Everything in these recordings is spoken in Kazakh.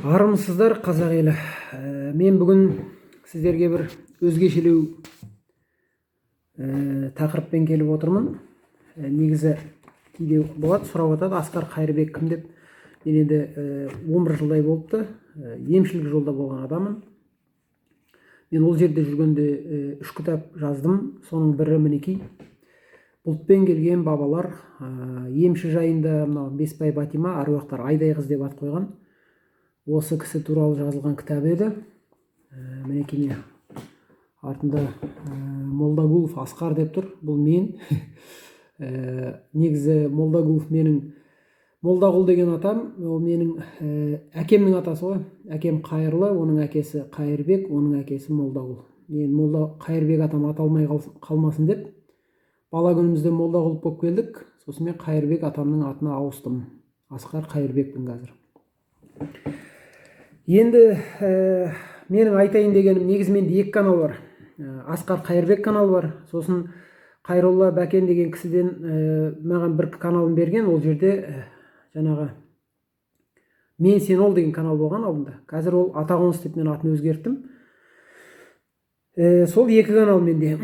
Армысыздар, қазақ елі! Мен бүгін сіздерге бір өзгешелеу тақырыппен келіп отырмын. Негізі кейде болады, сұрап жатады, Асқар Қайырбек кім деп. Мен енді 11 жылдай болыпты, емшілік жолда болған адаммын. Мен ол жерде жүргенде үш кітап жаздым. Соның бірі мінекей, «Бұлтпен келген бабалар», емші жайында, мынау Бесбай Батима, аруақтар Айдай қыз деп ат қойған, осы кісі туралы жазылған кітап еді. Мінекей, міне, артында Молдагулов Асқар деп тұр, бұл мен. Негізі Молдагулов менің Молдағұл деген атам, ол менің әкемнің атасы ғой. Әкем Қайырлы, оның әкесі Қайырбек, оның әкесі Молдағұл. Мен Молда Қайырбек атам аталмай қалмасын деп бала күнімізде Молдағұл болып келдік. Сосын мен Қайырбек атамның атына ауыстым, Асқар Қайырбекпін қазір. Енді менің айтайын дегенім, негізі менде екі канал бар. Асқар Қайырбек каналы бар, сосын Қайролла Бәкен деген кісіден маған бір каналын берген. Ол жерде жаңағы «Мен сен ол» деген канал болған алдында, қазір ол «Атақоныс» деп мен атын өзгерттім. Сол екі канал менде,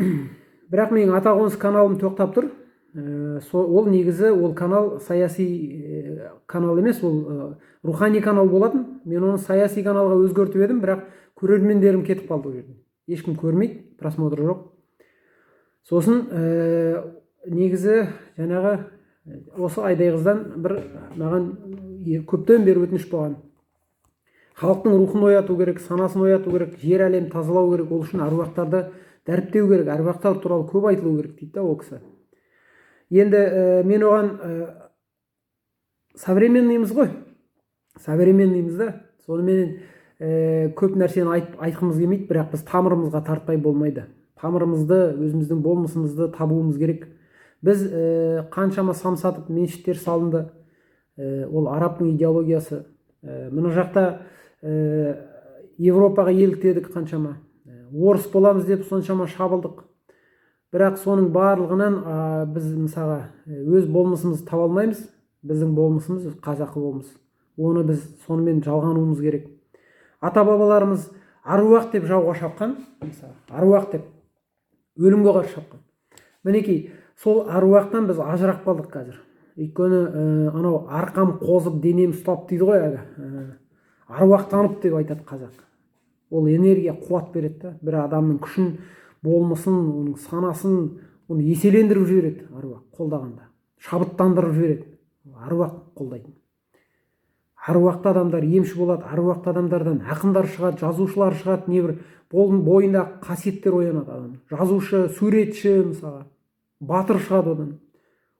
бірақ менің «Атақоныс» каналым тоқтап тұр. Ол негізі ол канал саяси канал емес, ол рухани канал болатын. Мен оны саяси каналға өзгертіп едім, бірақ көрермендерім кетіп қалды, ол жерден ешкім көрмейді, просмотр жоқ. Сосын негізі жаңағы осы Айдай қыздан бір маған көптен бері өтініш болған: халықтың рухын ояту керек, санасын ояту керек, жер әлем тазалау керек, ол үшін әруақтарды дәріптеу керек, әруақтар туралы көп айтылу керек дейді да ол кісі. Енді мен оған современный мыз ғой, современный мыз да, соныменен көп нәрсені айтқымыз келмейді, бірақ біз тамырымызға тартпай болмайды. Тамырымызды, өзіміздің болмысымызды табуымыз керек. Біз қаншама самсатып мешіттер салынды, ол арабтың идеологиясы. Мына жақта Европаға еліктедік қаншама, орыс боламыз деп соншама шабылдық, бірақ соның барлығынан біз мысалға өз болмысымызды таба алмаймыз. Біздің болмысымыз қазақы болмыс, оны біз сонымен жалғануымыз керек. Ата бабаларымыз аруақ деп жауға шапқан, мысалы, аруақ деп өлімге қарсы шапқан. Мінекей, сол аруақтан біз ажырап қалдық қазір, өйткені анау «арқам қозып, денем ұстап» дейді ғой, әлгі аруақтанып деп айтады қазақ. Ол энергия, қуат береді да, бір адамның күшін, болмысын, оның санасын, оны еселендіріп жібереді аруақ қолдағанда, шабыттандырып жібереді. Аруақ қолдайтын, аруақты адамдар емші болады, аруақты адамдардан ақындар шығады, жазушылар шығады, небір бойындағы қасиеттер оянады адам, жазушы, суретші, мысалға, батыр шығады одан,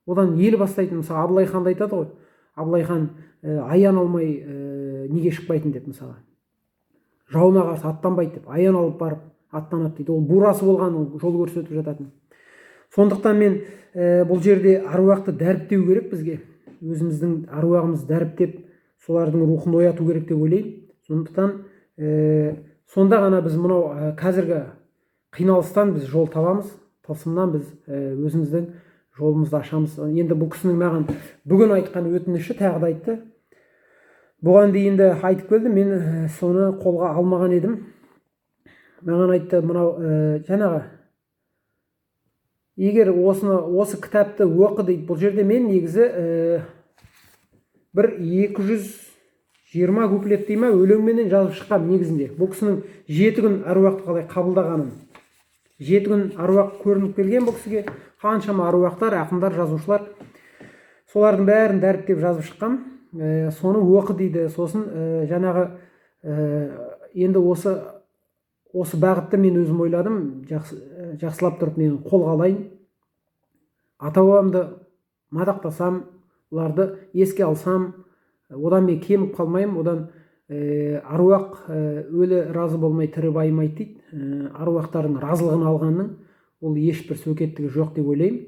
одан ел бастайтын. Мысалы, Абылай ханды айтады ғой, Абылай хан аян алмай неге шықпайтын деп, мысалға, жауына қарсы аттанбайды деп, аян алып барып аттанады дейді. Ол бурасы болған, ол жол көрсетіп жататын. Сондықтан мен бұл жерде аруақты дәріптеу керек бізге, өзіміздің аруағымызды дәріптеп, солардың рухын ояту керек деп ойлаймын. Сондықтан сонда ғана біз мынау қазіргі қиналыстан біз жол табамыз, тылсымнан біз өзіміздің жолымызды ашамыз. Енді бұл кісінің маған бүгін айтқан өтініші, тағы да айтты, бұған дейін де айтып келді, мен соны қолға алмаған едім. Маған айтты, мынау жаңағы егер осыны, осы кітапты оқы дейді. Бұл жерде мен негізі бір 220 куплет дей ма, өлеңменен жазып шыққанмын. Негізінде бұл кісінің 7 күн әруақты қалай қабылдағанын, 7 күн әруақ көрініп келген бұл кісіге, қаншама әруақтар, ақындар, жазушылар, солардың бәрін дәріптеп жазып шыққам. Соны оқы дейді. Сосын жаңағы енді осы бағытты мен өзім ойладым, жақсы, жақсылап тұрып мен қолға алайын, ата бабамды мадақтасам, оларды еске алсам, одан мен кеміп қалмаймын. Одан аруақ өлі разы болмай, тірі байымайды дейді. Аруақтардың разылығын алғанның ол ешбір сөкеттігі жоқ деп ойлаймын.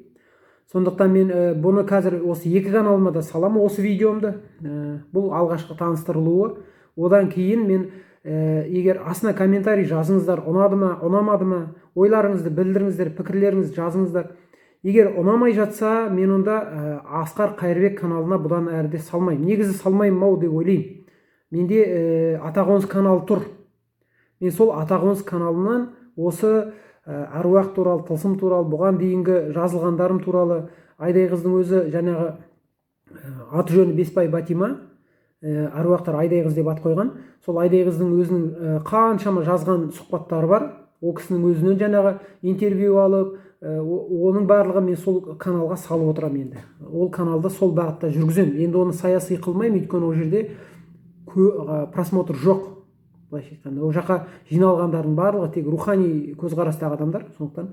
Сондықтан мен бұны қазір осы екі каналыма да саламын осы видеомды. Бұл алғашқы таныстырылуы. Одан кейін мен егер астына комментарий жазыңыздар, ұнады ма, ұнамады ма, ойларыңызды білдіріңіздер, пікірлеріңізді жазыңыздар. Егер ұнамай жатса, мен онда Асқар Қайырбек каналына бұдан әрі де салмаймын. Негізі салмаймын ау деп ойлаймын. Менде Атақоныс каналы тұр. Мен сол Атақоныс каналынан осы әруақ туралы, тылсым туралы, бұған дейінгі жазылғандарым туралы, Айдай қыздың өзі жаңағы аты жөні Бесбай Батима, әруақтар Айдай қыз деп ат қойған. Сол Айдай қыздың өзінің қаншама жазған сұхбаттары бар. Ол кісінің өзінен жаңағы интервью алып, оның барлығы мен сол каналға салып отырамын енді. Ол каналды сол бағытта жүргіземін. Енді оны саяси қылмаймын, өйткені ол жерде просмотр жоқ. Былайша айтқанда, ол жаққа жиналғандардың барлығы тек рухани көзқарастағы адамдар. Сондықтан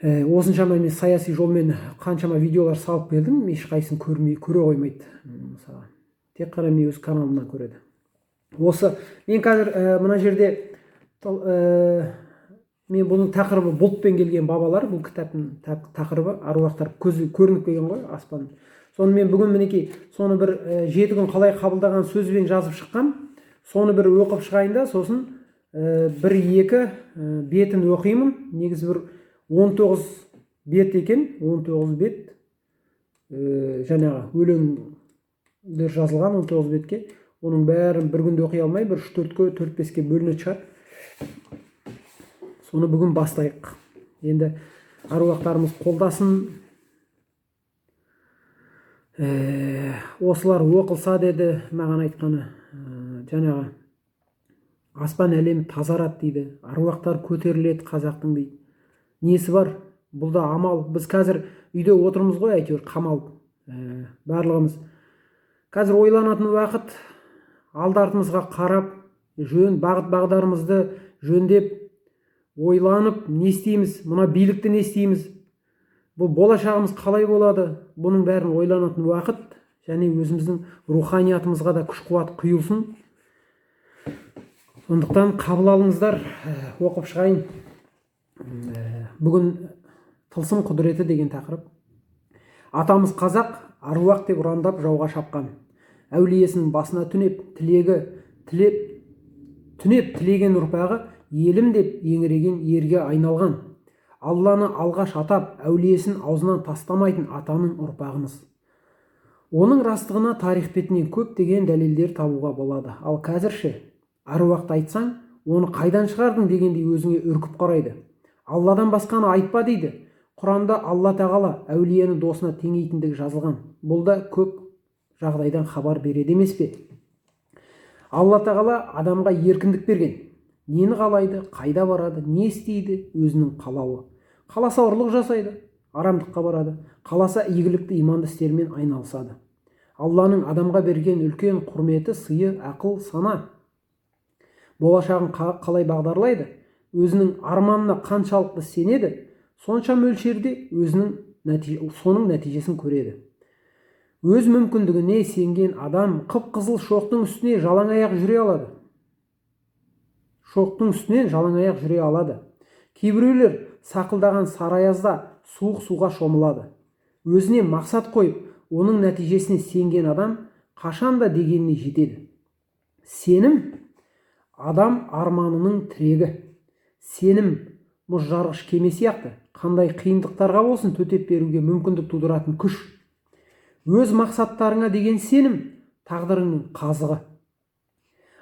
осыншама мен саяси жолмен қаншама видеолар салып келдім, ешқайсысын көрмей, көре қоймайды. Мысалға, тек қана мен өз каналымнан көреді. Осы мен қазір мына жерде мен бұның тақырыбы «Бұлтпен келген бабалар», бұл кітаптың тақырыбы аруақтар көзі көрініп келген ғой аспан. Соны мен бүгін, мінекей, соны бір 7 күн қалай қабылдаған сөзбен жазып шыққам. Соны бір оқып шығайын да, сосын бір екі бетін оқимын. Негізі бір 19 бет екен, 19 бет жаңағы өлеңдер жазылған 19 бетке. Оның бәрін бір күнде оқи алмай, бір үш төртке, төрт беске бөлінетін шығар. Соны бүгін бастайық. Енді аруақтарымыз қолдасын. Осылар оқылса деді маған айтқаны, жаңағы аспан әлемі тазарады дейді, аруақтар көтеріледі қазақтың дейді. Несі бар, бұл да амал. Біз қазір үйде отырмыз ғой әйтеуір қамалып, барлығымыз қазір ойланатын уақыт. Алды артымызға қарап, жөн бағыт бағдарымызды жөндеп, ойланып, не істейміз, мына билікті не істейміз, бұл болашағымыз қалай болады, бұның бәрін ойланатын уақыт. Және өзіміздің руханиятымызға да күш қуат құйылсын. Сондықтан қабыл алыңыздар. Оқып шығайын. Бүгін «Тылсым құдіреті» деген тақырып. Атамыз қазақ аруақ деп ұрандап жауға шапқан. Әулиесінің басына түнеп тілегі тілеп, түнеп тілеген ұрпағы елім деп еңіреген ерге айналған. Алланы алғаш атап, әулиесін аузынан тастамайтын атаның ұрпағымыз. Оның растығына тарих бетінен көптеген дәлелдер табуға болады. Ал қазірше аруақты айтсаң, оны қайдан шығардың дегендей өзіңе үркіп қарайды. Алладан басқаны айтпа дейді. Құранда Алла тағала әулиені досына теңейтіндігі жазылған. Бұл да көп жағдайдан хабар береді емес пе? Алла тағала адамға еркіндік берген. Нені қалайды, қайда барады, не істейді, өзінің қалауы. Қаласа ұрлық жасайды, арамдыққа барады, қаласа игілікті иманды істермен айналысады. Алланың адамға берген үлкен құрметі, сыйы ақыл, сана. Болашағын қалай бағдарлайды, өзінің арманына қаншалықты сенеді, сонша мөлшерде өзінің соның нәтижесін көреді. Өз мүмкіндігіне сенген адам қып-қызыл шоқтың үстіне жалаң аяқ жүре алады. Шоқтың үстінен жалаң аяқ жүре алады. Кейбіреулер сақылдаған сары аязда суық суға шомылады. Өзіне мақсат қойып, оның нәтижесіне сенген адам қашан да дегеніне жетеді. Сенім адам арманының тірегі. Сенім мұз жарғыш кеме сияқты, қандай қиындықтарға болсын төтеп беруге мүмкіндік тудыратын күш. Өз мақсаттарыңа деген сенім тағдырыңның қазығы.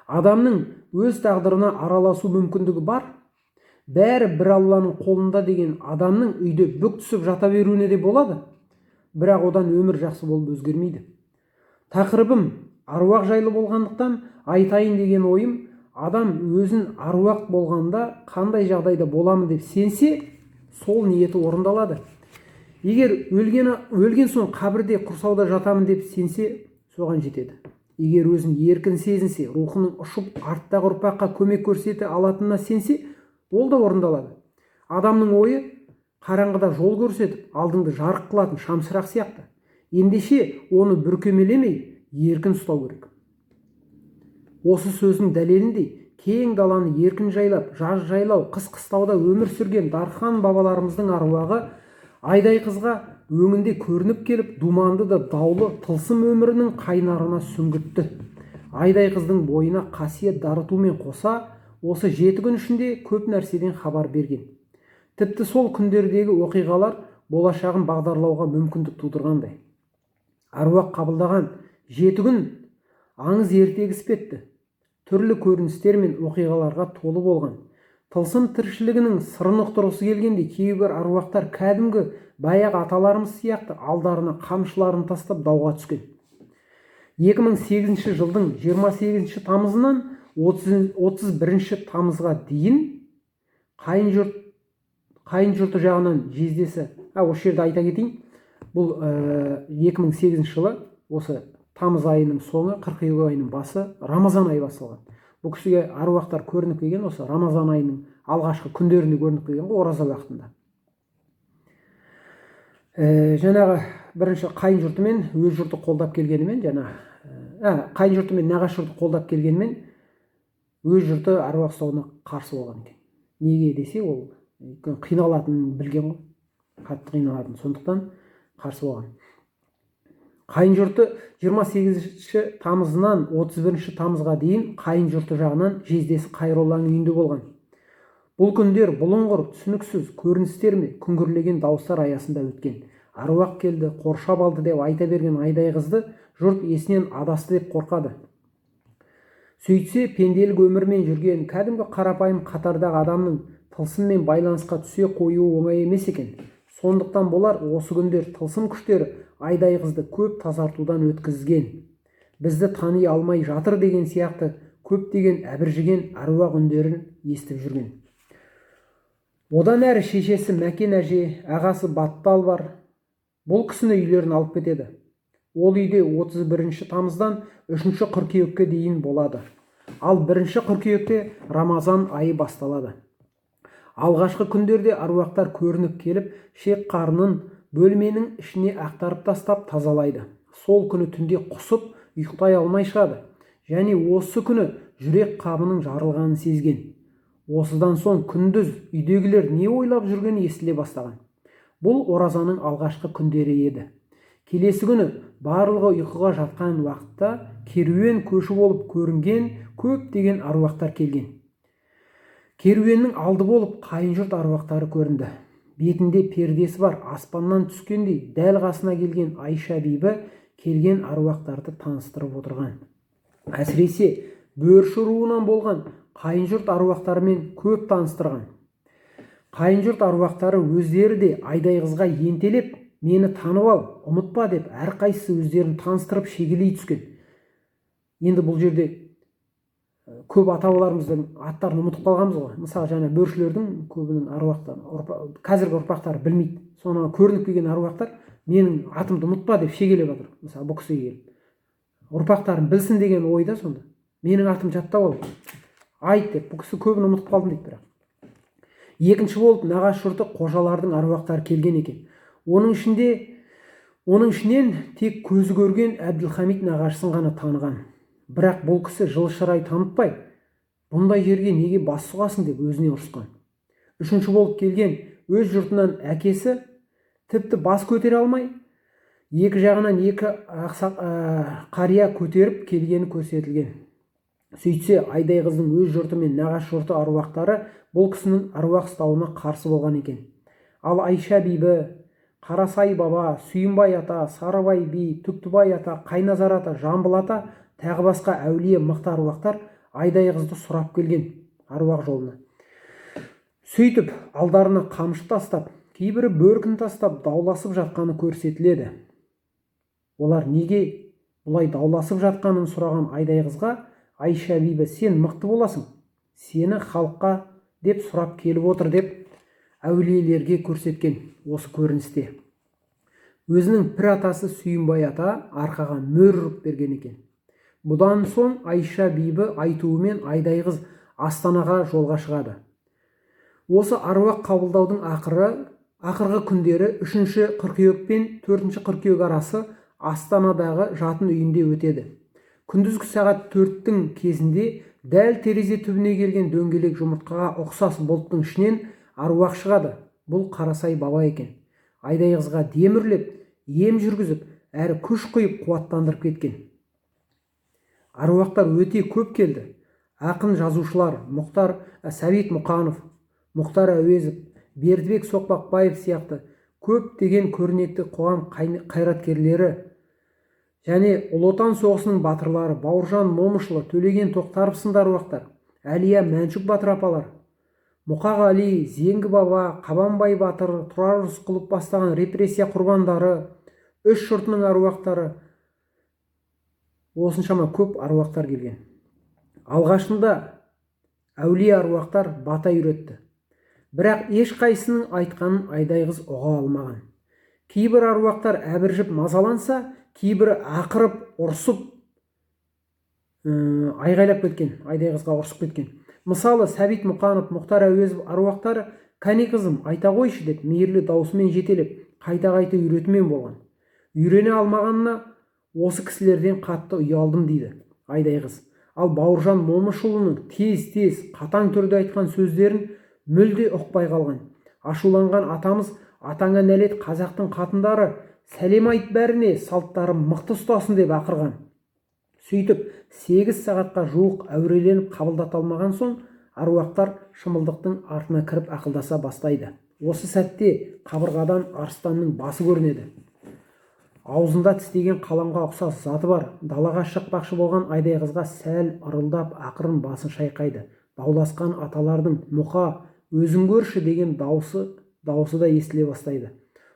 Адамның өз тағдырына араласу мүмкіндігі бар. Бәрі бір Алланың қолында деген адамның үйде бүк түсіп жата беруіне де болады, бірақ одан өмір жақсы болып өзгермейді. Тақырыбым аруақ жайлы болғандықтан, айтайын деген ойым: адам өзін аруақ болғанда қандай жағдайда боламын деп сенсе, сол ниеті орындалады. Егер өлген соң қабірде құрсауда жатамын деп сенсе, соған жетеді. Егер өзін еркін сезінсе, рухының ұшып арттағы ұрпаққа көмек көрсете алатынына сенсе, ол да орындалады. Адамның ойы қараңғыда жол көрсетіп, алдыңды жарық қылатын шамшырақ сияқты. Ендеше оны бүркемелемей, еркін ұстау керек. Осы сөздің дәлеліндей, кең даланы еркін жайлап, жаз жайлау, қыс қыстауда өмір сүрген дархан бабаларымыздың аруағы Айдай қызға өңінде көрініп келіп, думанды да даулы тылсым өмірінің қайнарына сүңгітті. Айдай қыздың бойына қасиет дарытумен қоса, осы 7 күн ішінде көп нәрседен хабар берген. Тіпті сол күндердегі оқиғалар болашағын бағдарлауға мүмкіндік тудырғандай. Аруақ қабылдаған 7 күн аңыз ертегі іспетті. Түрлі көріністер мен оқиғаларға толы болған. Тылсым тіршілігінің сырын ұқтырғысы келгендей кейбір аруақтар кәдімгі баяғы аталарымыз сияқты алдарына қамшыларын тастап дауға түскен. 2008 жылдың 28 тамызынан 31 тамызға дейін қайын жұрты жағынан жездесі, осы жерде айта кетейін, бұл 2008 жылы осы тамыз айының соңы, қыркүйек айының басы, Рамазан айы басталған. Бұл кісіге аруақтар көрініп келген осы Рамазан айының алғашқы күндерінде көрініп келген ғой, ораза уақытында. Жаңағы бірінші қайын жұрты мен өз жұрты қолдап келгенімен, жаңа қайын жұрты мен нағашы жұрты қолдап келгенімен, өз жұрты аруақ ұстауына қарсы болған екен. Неге десе, ол өйткені қиналатынын білген ғой, қатты қиналатынын, сондықтан қарсы болған. Қайын жұрты 28 тамызынан 31 тамызға дейін қайын жұрты жағынан жездесі Қайролланың үйінде болған. Бұл күндер бұлыңғыр, түсініксіз көріністер мен күңгірлеген дауыстар аясында өткен. Аруақ келді, қоршап алды деп айта берген Айдай қызды жұрт есінен адасты деп қорқады. Сөйтсе, пенделік өмірмен жүрген кәдімгі қарапайым қатардағы адамның тылсыммен байланысқа түсе қоюы оңай емес екен. Сондықтан болар, осы күндер тылсым күштері Айдай қызды көп тазартудан өткізген. Бізді тани алмай жатыр деген сияқты көптеген әбіржіген аруақ үндерін естіп жүрген. Одан әрі шешесі Мәкен әже, ағасы Баттал бар. Бұл кісіні үйлерін алып кетеді. Ол үйде 31 тамыздан 3 қыркүйекке дейін болады. Ал 1 қыркүйекте Рамазан айы басталады. Алғашқы күндерде аруақтар көрініп келіп, шек қарнын бөлменің ішіне ақтарып тастап тазалайды. Сол күні түнде құсып, ұйықтай алмай шығады. Және осы күні жүрек қабының жарылғанын сезген. Осыдан соң күндіз үйдегілер не ойлап жүргені естіле бастаған. Бұл оразаның алғашқы күндері еді. Келесі күні барлығы ұйқыға жатқан уақытта керуен көші болып көрінген көптеген аруақтар келген. Керуеннің алды болып қайын жұрт аруақтары көрінді. Бетінде пердесі бар аспаннан түскендей дәл қасына келген Айша бибі келген аруақтарды таныстырып отырған. Әсіресе бөрші руынан болған қайын жұрт аруақтарымен көп таныстырған. Қайын жұрт аруақтары өздері де Айдай қызға ентелеп, мені танып ал, ұмытпа деп әрқайсысы өздерін таныстырып шегелей түскен. Енді бұл жерде көп ата-бабаларымыздың аттарын ұмытып қалғанбыз ғой. Мысалы, жаңа бөршілердің көбінің аруақтары, қазіргі ұрпақтары білмейді. Соны көрініп келген аруақтар менің атымды ұмытпа деп шегелеп жатыр. Мысалы, бұл кісіге келіп ұрпақтарын білсін деген ойда сонда. Менің атым жаттап ал, айт деп. Бұл кісі көбін ұмытып қалдым дейді бірақ. Екінші болып нағашы жұрты қожалардың аруақтары келген екен. Оның ішінен тек көзі көрген Әбділхамид нағашысын ғана таныған. Бірақ бұл кісі жылы шырай танытпай, бұндай жерге неге бас сұғасың деп өзіне ұрысқан. Үшінші болып келген өз жұртынан әкесі тіпті бас көтере алмай, екі жағынан екі қария көтеріп келгені көрсетілген. Сөйтсе, Айдай қыздың өз жұрты мен нағашы жұрты аруақтары бұл кісінің аруақ ұстауына қарсы болған екен. Ал Айша бибі, Қарасай баба, Сүйінбай ата, Сарыбай би, Түктібай ата, Қайназар ата, Жамбыл ата, тағы басқа әулие мықты аруақтар Айдай қызды сұрап келген аруақ жолына. Сөйтіп, алдарына қамшы тастап, кейбірі бөркін тастап дауласып жатқаны көрсетіледі. Олар неге бұлай дауласып жатқанын сұраған Айдай қызға Айша бибі, сен мықты боласың, сені халыққа деп сұрап келіп отыр деп әулиелерге көрсеткен осы көріністе. Өзінің пір атасы Сүйінбай ата арқаға мөр ұрып берген екен. Бұдан соң Айша бибі айтуымен Айдай қыз Астанаға жолға шығады. Осы аруақ қабылдаудың ақырғы күндері 3 қыркүйек пен 4 қыркүйек арасы Астанадағы жатын үйінде өтеді. Күндізгі сағат 4-тің кезінде дәл терезе түбіне келген дөңгелек жұмыртқаға ұқсас бұлттың ішінен аруақ шығады. Бұл Қарасай баба екен. Айдай қызға дем үрлеп, ем жүргізіп, әрі күш құйып қуаттандырып кеткен. Аруақтар өте көп келді. Ақын жазушылар Мұхтар Сәбит Мұқанов, Мұхтар Әуезов, Бердібек Соқпақбаев сияқты көптеген көрнекті қоғам қайраткерлері Және Ұлы Отан соғысының батырлары Бауыржан Момышұлы, Төлеген Тоқтаров сынды аруақтар, Әлия Мәншүк батыр апалар, Мұқағали, Зеңгі баба, Қабанбай батыр, Тұрар Рысқұлов бастаған репрессия құрбандары, үш жұртының аруақтары, осыншама көп аруақтар келген. Алғашында әулие аруақтар бата үйретті. Бірақ ешқайсының айтқанын Айдай қыз ұға алмаған. Кейбір аруақтар әбіржіп мазаланса, кейбірі ақырып, ұрсып, айғайлап кеткен, Айдай қызға ұрсып кеткен. Мысалы, Сәбит Мұқанов, Мұхтар Әуезов аруақтары «Кәне қызым, айта қойшы» деп мейірлі даусымен жетелеп, қайта-қайта үйретумен болған. Үйрене алмағанына осы кісілерден қатты ұялдым дейді Айдай қыз. Ал Бауыржан Момышұлының тез-тез, қатаң түрде айтқан сөздерін мүлде ұқпай қалған. Ашуланған атамыз «Атаңа нәлет қазақтың қатындары, сәлем айт бәріне, салттарын мықты ұстасын» деп ақырған. Сөйтіп 8 сағатқа жуық әуреленіп қабылдата алмаған соң аруақтар шымылдықтың артына кіріп ақылдаса бастайды. Осы сәтте қабырғадан арыстанның басы көрінеді. Аузында тістеген қаламға ұқсас заты бар. Далаға шықпақшы болған Айдай қызға сәл ырылдап ақырын басын шайқайды. Дауласқан аталардың «Мұқа, өзің көрші» деген даусы да естіле бастайды.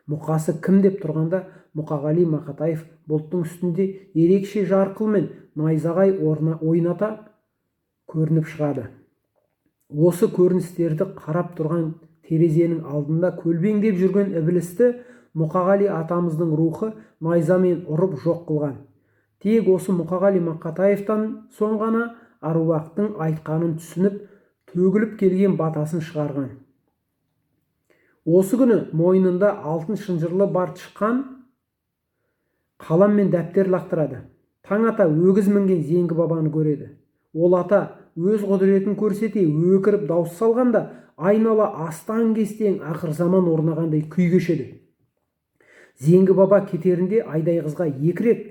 Мұқасы кім деп тұрғанда Мұқағали Мақатаев бұлттың үстінде ерекше жарқылмен найзағай ойната көрініп шығады. Осы көріністерді қарап тұрған терезенің алдында көлбеңдеп жүрген ібілісті Мұқағали атамыздың рухы найзамен ұрып жоқ қылған. Тек осы Мұқағали Мақатаевтан соң ғана аруақтың айтқанын түсініп, төгіліп келген батасын шығарған. Осы күні мойнында алтын шынжырлы бар тышқан қалам мен дәптер лақтырады. Таң ата өгіз мінген Зеңгі бабаны көреді. Ол ата өз құдіретін көрсете өкіріп дауыс салғанда айнала астан-кестең ақыр заман орнағандай күй кешеді. Зеңгі баба кетерінде Айдай қызға 2 рет,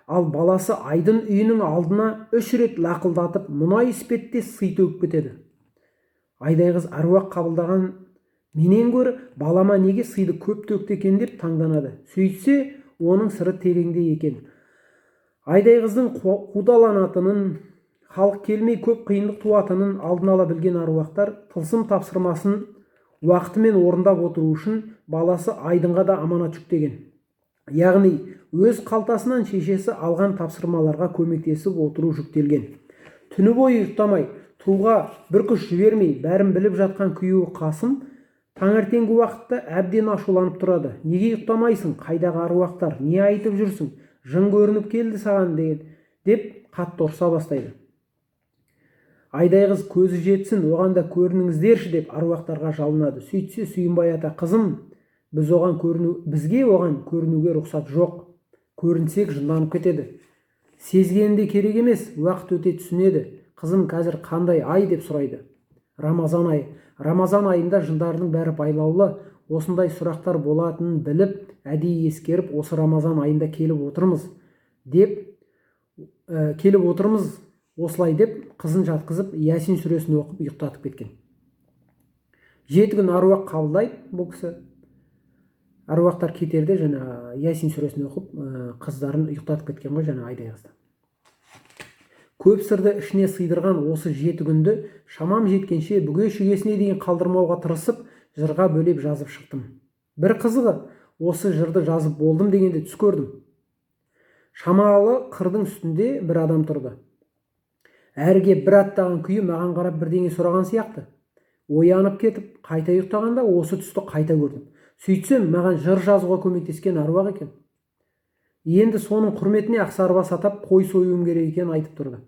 ал баласы Айдын үйінің алдына 3 рет лақылдатып мұнай іспеттес сый төгіп кетеді. Айдай қыз аруақ қабылдаған менен гөрі балама неге сыйды көп төкті екен деп таңданады. Сөйтсе, оның сыры тереңде екен. Айдай қыздың қудаланатынын, халық келмей көп қиындық туатынын алдын ала білген аруақтар тылсым тапсырмасын уақытымен орындап отыру үшін баласы Айдынға да аманат жүктеген. Яғни өз қалтасынан шешесі алған тапсырмаларға көмектесіп отыру жүктелген. Түні бойы ұйықтамай, тұруға бір күш жібермей, бәрін біліп жатқан күйеуі Қасым таңертеңгі уақытта әбден ашуланып тұрады. Неге ұйықтамайсың, қайдағы аруақтар, не айтып жүрсің, жын көрініп келді саған деген деп қатты ұрса бастайды. Айдай қыз көзі жетсін, оған да көрініңіздерші деп аруақтарға жалынады. Сөйтсе Сүйінбай ата, қызым, бізге оған көрінуге рұқсат жоқ. Көрінсек жынданып кетеді. Сезгенде керек емес, уақыт өте түсінеді. Қызым, қазір қандай ай деп сұрайды. Рамазан айы. Рамазан айында жындардың бәрі байлаулы. Осындай сұрақтар болатынын біліп, әдейі ескеріп, осы Рамазан айында келіп отырмыз деп, келіп отырмыз осылай деп қызын жатқызып, Ясин сүресін оқып ұйықтатып кеткен. 7 күн аруақ қабылдайды бұл кісі. Аруақтар кетерде жаңа Ясин сүресін оқып, қыздарын ұйықтатып кеткен ғой жаңа Айдай қызды. Көп сырды ішіне сыйдырған осы 7 күнді шамам жеткенше бүге шігесіне дейін қалдырмауға тырысып, жырға бөлеп жазып шықтым. Бір қызығы, осы жырды жазып болдым дегенде түс көрдім. Шамалы қырдың үстінде бір адам тұрды. Әрге бір аттаған күйі маған қарап бірдеңе сұраған сияқты. Оянып кетіп, қайта ұйықтағанда осы түсті қайта көрдім. Сөйтсем, маған жыр жазуға көмектескен аруақ екен. Енді соның құрметіне ақсарбас атап қой союым керек екенін айтып тұрды.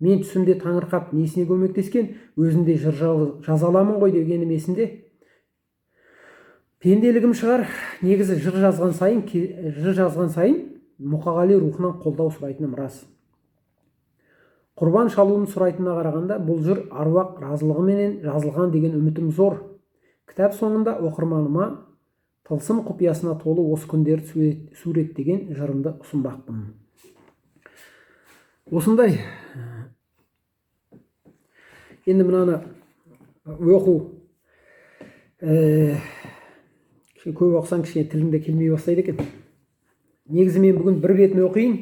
Мен түсімде таңырқап несіне көмектескен, өзім де жыр жаза аламын ғой дегенім есімде. Пенделігім шығар, негізі жыр жазған сайын Мұқағали рухынан қолдау сұрайтыным рас. Құрбан шалуын сұрайтынына қарағанда бұл жыр аруақ разылығыменен жазылған деген үмітім зор. Кітап соңында оқырманыма тылсым құпиясына толы осы күндерді суреттеген жырымды ұсынбақпын. Осындай. Енді мынаны оқу, көп оқысаң кішкене тілің де келмей бастайды екен. Негізі мен бүгін бір бетін оқиын.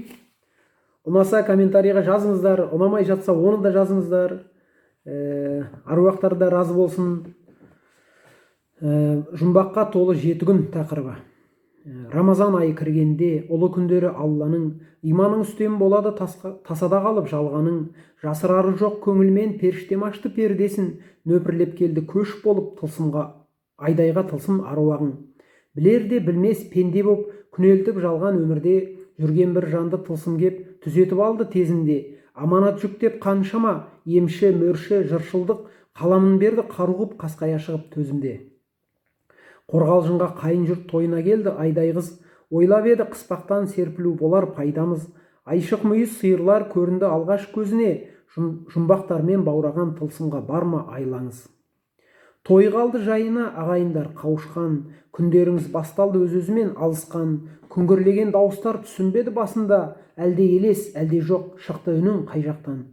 Ұнаса, комментарийға жазыңыздар, ұнамай жатса, оны да жазыңыздар. Аруақтар да разы болсын. Жұмбаққа толы 7 күн тақырыбы. Рамазан айы кіргенде, ұлы күндері Алланың, иманың үстем болады тасада қалып жалғаның. Жасырары жоқ көңілмен періштем ашты пердесін, нөпірлеп келді көш болып тылсымға, айдайға тылсым аруағың. Білер де білмес пенде боп күнелтіп жалған өмірде жүрген бір жанды тылсым кеп түзетіп алды тезінде. Аманат жүктеп қаншама емші, мөрші, жыршылдық қаламын берді қару ғып қасқая шығып төзімде. Қорғалжынға қайын жұрт тойына келді айдай қыз, ойлап еді, қыспақтан серпілу болар пайдамыз. Айшық мүйіз сиырлар көрінді алғаш көзіне, жұмбақтармен баураған тылсымға бар ма айлаңыз? Той қалды жайына, ағайындар қауышқан, күндеріңіз басталды өз өзімен алысқан. Күңгірлеген дауыстар түсінбеді басында, әлде елес, әлде жоқ, шықты үнің қай жақтан?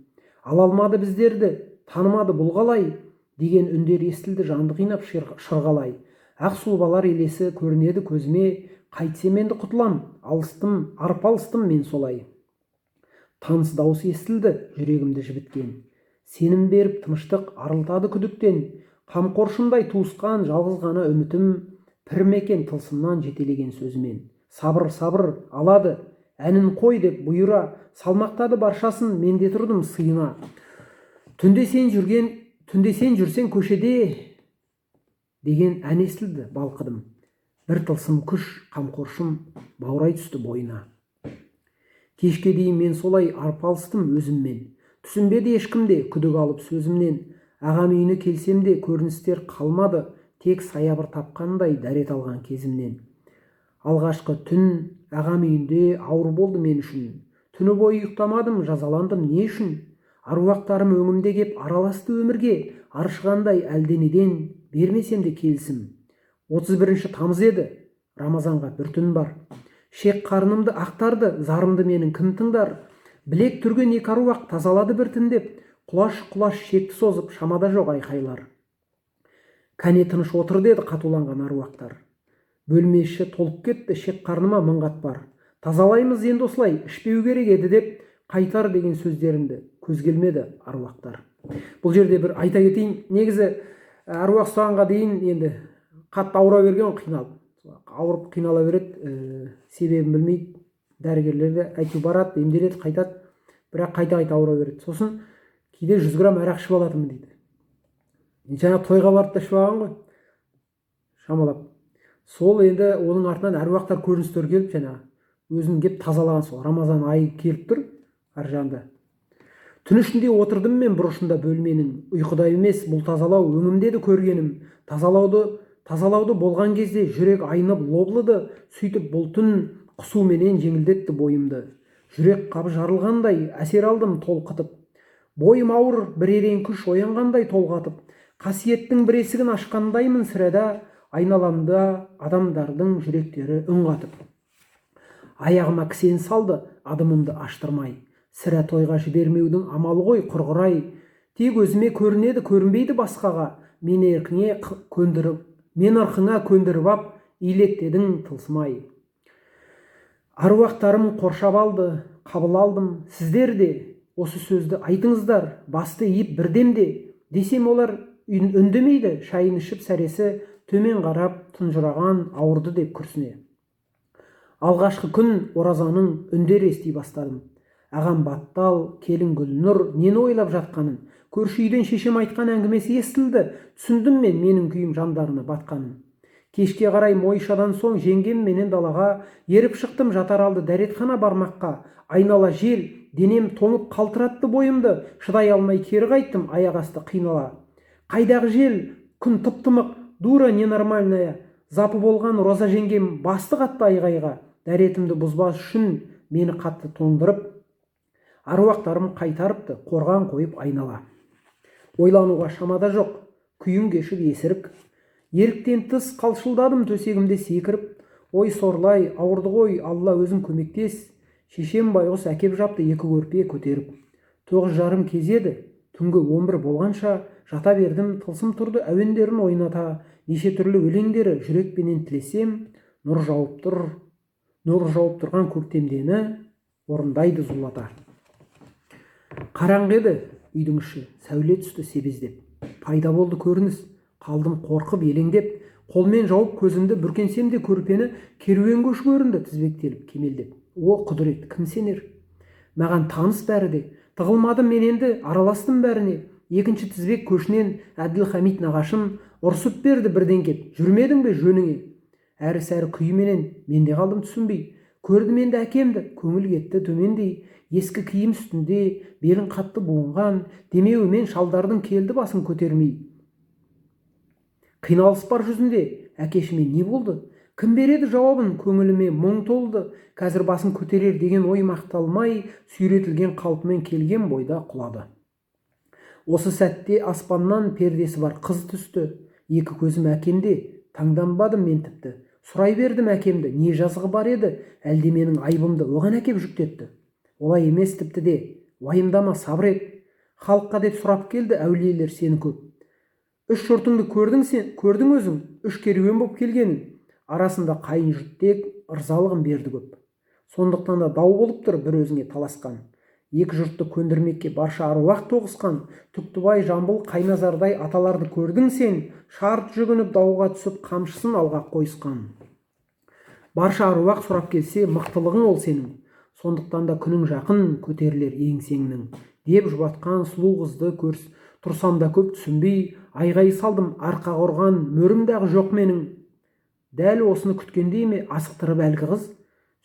Ала алмады біздерді, танымады, бұл қалай деген үндер естілді жанды қинап шырғалай. Ақ сұлбалар елесі көрінеді көзіме, қайтсем енді құтылам, алыстым, арпалыстым мен солай. Таныс дауыс естілді жүрегімді жібіткен, сенім беріп тыныштық, арылтады күдіктен. Қамқоршымдай туысқан, жалғыз ғана үмітім, пірім екен тылсымнан жетелеген сөзімен. Сабыр, сабыр, алады, әнін қой деп бұйыра салмақтады баршасын, мен де тұрдым сыйына. Түнде сен жүрсең көшеде деген ән естілді, балқыдым. Бір тылсым күш қамқоршым баурай түсті бойына. Кешке дейін мен солай арпалыстым өзіммен, түсінбеді ешкім де күдік алып сөзімнен. Ағам үйіне келсем де, көріністер қалмады, тек саябыр тапқандай дәрет алған кезімнен. Алғашқы түн ағам үйінде ауыр болды мен үшін, түні бойы ұйықтамадым, жазаландым не үшін? Аруақтарым өңімде кеп араласты өмірге, аршығандай әлденеден, бермесем де келісім. 31 тамыз еді, Рамазанға бір түн бар. Шек қарнымды ақтарды, зарымды менің кім тыңдар? Білек түрген екі аруақ тазалады біртіндеп, құлаш құлаш шекті созып, шамада жоқ айқайлар. Кәне, тыныш отыр деді қатуланған аруақтар. Бөлме іші толып кетті, шек қарныма мың қатпар. Тазалаймыз енді осылай, ішпеу керек еді деп, қайтар деген сөздерімді көз келмеді аруақтар. Бұл жерде бір айта кетейін, негізі аруақ ұстағанға дейін енді қатты ауыра берген ғой, қиналып, ауырып қинала береді, себебін білмейді. Дәрігерлер де әйтеуір барады, емделеді, қайтады, бірақ қайта қайта ауыра береді. Сосын кейде 100 грамм арақ ішіп алатынмын дейді. Жаңа тойға барып та ішіп алған ғой шамалап. Сол енді оның артынан әруақтар көріністер келіп, жаңағы өзін кеп тазалаған. Сол Рамазан айы келіп тұр ар жағында. Түн ішінде отырдым мен бұрышында бөлменің, ұйқыда емес бұл тазалау, өңімде еді көргенім. Тазалауды болған кезде жүрек айнып лоблыды, сөйтіп бұл түн құсуменен жеңілдетті бойымды. Жүрек қабы жарылғандай әсер алдым толқытып, бойым ауыр бір ерен күш оянғандай толғатып. Қасиеттің бір есігін ашқандаймын сірә да, айналамда адамдардың жүректері үн қатып. Аяғыма кісен салды адымымды аштырмай, сірә, тойға жібермеудің амалы ғой құрғырай. Тек өзіме көрінеді, көрінбейді басқаға, мен ырқыңа көндіріп ап илектедің, тылсым-ай. Аруақтарым қоршап алды, қабыл алдым. Сіздер де осы сөзді айтыңыздар басты иіп бірдемде десем, олар үндемейді, шайын ішіп, сәресі төмен қарап тұнжыраған, ауырды деп күрсіне. Алғашқы күн оразаның үндер ести бастадым. Ағам Баттал, келін Гүлнұр нені ойлап жатқанын, көрші үйден шешем айтқан әңгімесі естілді. Түсіндім мен менің күйім жандарына батқанын. Кешке қарай мойшадан соң жеңгем менен далаға еріп шықтым жатар алды дәретхана бармаққа. Айнала жел, денем тоңып қалтыратты бойымды, шыдай алмай кері қайттым аяқ асты қинала. Қайдағы жел, күн тып тымық, дура ненормальная! Запы болған Роза жеңгем басты қатты айғайға. Дәретімді бұзбас үшін мені қатты тоңдырып, аруақтарым қайтарыпты қорған қойып айнала. Ойлануға шамада жоқ, күйін кешіп есірік, еріктен тыс қалшылдадым төсегімде секіріп. Ой, сорлай, ауырды ғой, Алла, өзің көмектес! Шешем байғұс әкеп жапты екі көрпе көтеріп. 9:30 кез еді, түнгі 11 болғанша жата бердім. Тылсым тұрды әуендерін ойната, неше түрлі өлеңдері жүрекпенен тілесем. Нұр жауып тұр, нұр жауып тұрған көктемдені. Орындайды зулата. Қараңғы еді үйдің іші, сәуле түсті себездеп. Пайда болды көрініс, қалдым қорқып елеңдеп. Қолмен жауып көзімді, бүркенсем де көрпені, керуен көші көрінді тізбектеліп кемелдеп. О, құдірет, кім сенер? Маған таныс бәрі де. Тығылмадым мен енді, араластым бәріне. Екінші тізбек көшінен Әділхамит нағашым ұрсып берді бірден кеп: «Жүрмедің бе жөніңе?» Әрі-сәрі күйменен мен де қалдым түсінбей. Көрдім енді әкемді, көңіл кетті төмендей. Ескі киім үстінде, белін қатты буынған, демеуімен шалдардың келді басын көтермей. Қиналыс бар жүзінде. Әкешіме не болды? Кім береді жауабын? Көңіліме мұң толды. Қазір басын көтерер деген ойым ақталмай, сүйретілген қалпымен келген бойда құлады. Осы сәтте аспаннан пердесі бар қыз түсті. Екі көзім әкемде, таңданбадым мен тіпті. Сұрай бердім әкемді: не жазығы бар еді, әлде менің айыбымды оған әкеп жүктетті? Олай емес тіпті де, уайымдама, сабыр ет. Халыққа деп сұрап келді әулиелер сені көп. Үш жұртыңды көрдің сен, көрдің өзің, үш керуен боп келгенін. Арасында қайын жұрт тек ырзалығын берді көп. Сондықтан да дау болып тұр бір өзіңе таласқан. Екі жұртты көндірмекке барша аруақ тоғысқан. Түктібай, Жамбыл, Қайназардай аталарды көрдің сен, шарт жүгініп, дауға түсіп, қамшысын алға қойысқан. Барша аруақ сұрап келсе, мықтылығың ол сенің. Сондықтан да күнің жақын көтерілер еңсеңнің, деп жұбатқан сұлу қызды көрс тұрсам да көп түсінбей, айғай салдым: «Арқа қорған мөрім дағы жоқ менің!» Дәл осыны күткендей ме, асықтырып әлгі қыз: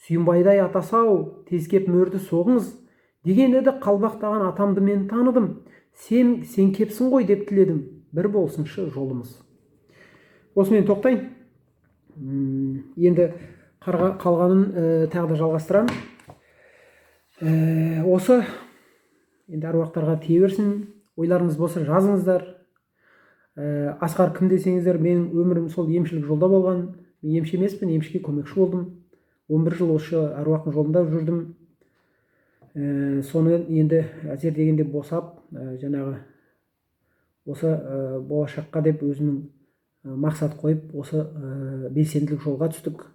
«Сүйінбайдай атасы-ау, тез кеп мөрді соғыңыз», – деген еді. Қалбақтаған атамды мен таныдым. Сен кепсің ғой деп тіледім, бір болсыншы жолымыз. Осымен тоқтайын. Енді қалғанын тағы да жалғастырамын. Осы енді әруақтарға тие берсін. Ойларыңыз болса, жазыңыздар. Асқар кім десеңіздер, менің өмірім сол емшілік жолда болған. Мен емші емеспін, емшіге көмекші болдым. 11 жыл осы әруақтың жолында жүрдім. Соны енді әзер дегенде босап, жаңағы осы болашаққа деп өзімнің мақсат қойып, осы белсенділік жолға түстік.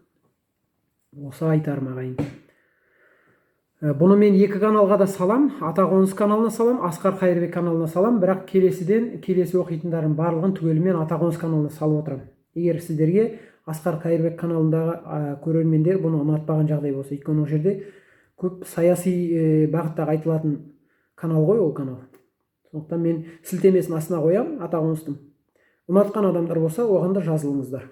Осы айтарым, ағайын. Бұны мен екі каналға да салам: Ата Қоныс каналына салам, Асқар Қайырбек каналына салам. Бірақ келесіден келесі оқитындардың барлығын түгелімен Ата Қоныс каналына салып отырамын, егер сіздерге Асқар Қайырбек каналындағы көрермендер бұны ұнатпаған жағдай болса. Өйткені ол жерде көп саяси бағыттағы айтылатын канал ғой ол канал. Сондықтан мен сілтемесін астына қоямын Ата Қоныстың. Ұнатқан адамдар болса, оған да жазылыңыздар.